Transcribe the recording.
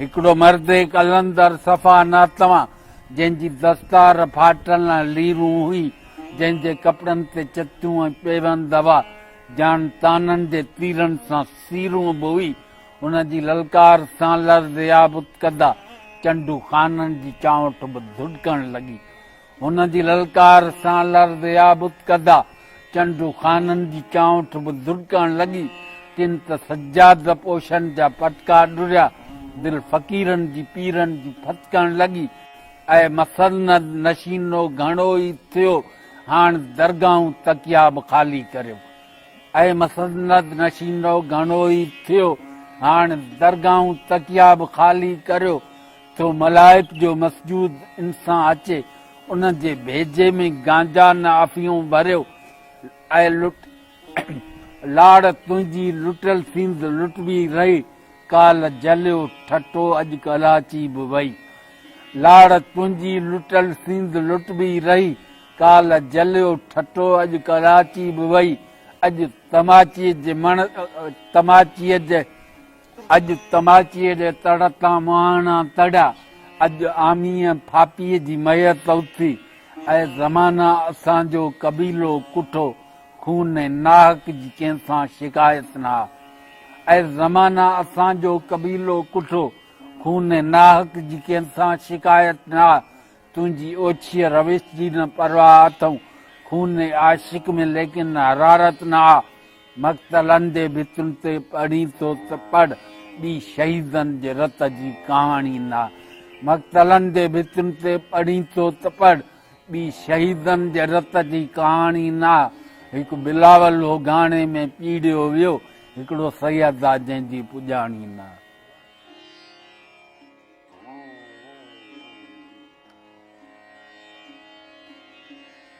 هڪڙو مرد قلندر صفا ناتوان، جنهن جي دستار ڦاٽل ۽ ليرون هئي، جنهن جي ڪپڙن تي چتيون ۽ پيوند هئا، جان طعنن جي تيرن سان سيرون به هئي، هن جي للڪار سان لرزيا بتڪدا چنڊو خانن جي چانئٺ به ڌڏڪڻ لڳي. هن جي للڪار سان لرزيا بتڪدا چنڊو خانن جي چانئٺ به ڌڏڪڻ لڳي. ڪن ته سجاده پوشن جا پٽڪا ڏريا، دل فقيرن جي پيرن جي ڦٿڪڻ لڳي. اي مسند نشينو گهڻو ئي ٿيو، هاڻ درگاهون تڪيا به خالي ڪريو. اي مسند نشينو گهڻو ئي ٿيو، هاڻ درگاهون تڪيا به خالي ڪريو. ٿو ملائڪ جو مسجود انسان اچي، ان جي ڀيجي ۾ گانجا نه افيون ڀريو. اي لٽ لاڙ تنهنجي لٽيل سينڌ لٽبي رهي، ڪالهه جليو ٺٽو اڄ ڪراچي به وئي. لاڙ تنهنجي لٽيل سينڌ لٽبي رهي، ڪالهه جليو ٺٽو اڄ ڪراچي به وئي. اڄ تماچيء جي مڻ تماچيء جي اڄ تماچيء جي تڙ تان مهاڻا تڙيا، اڄ آميء ڦاپيء جي ميت اٿي. اي زمانا اسان جو قبيلو ڪٺو، خون ناحق جي ڪنهن سان شڪايت نه آ. اي زمانا اسان جو قبيلو ڪٺو، خون ناحق جي ڪنهن سان شڪايت نه آ. تنهنجي اوڇيء روش جي نه پرواهه اٿئون، خون عاشق ۾ ليڪن حرارت نه آ. مقتلن جي ڀتين تي پڙهين ٿو ته پڙهه، ٻي شهيدن جي رت جي ڪهاڻي نه آ. مقتلن جي ڀتين تي پڙهين ٿو ته پڙهه، ٻي شهيدن جي رت جي ڪهاڻي نه آ. هڪ بلاول هو گهاڻي ۾ پيڙهيو ويو، هڪڙو سيد آ جنهن جي پڄاڻي نه آ.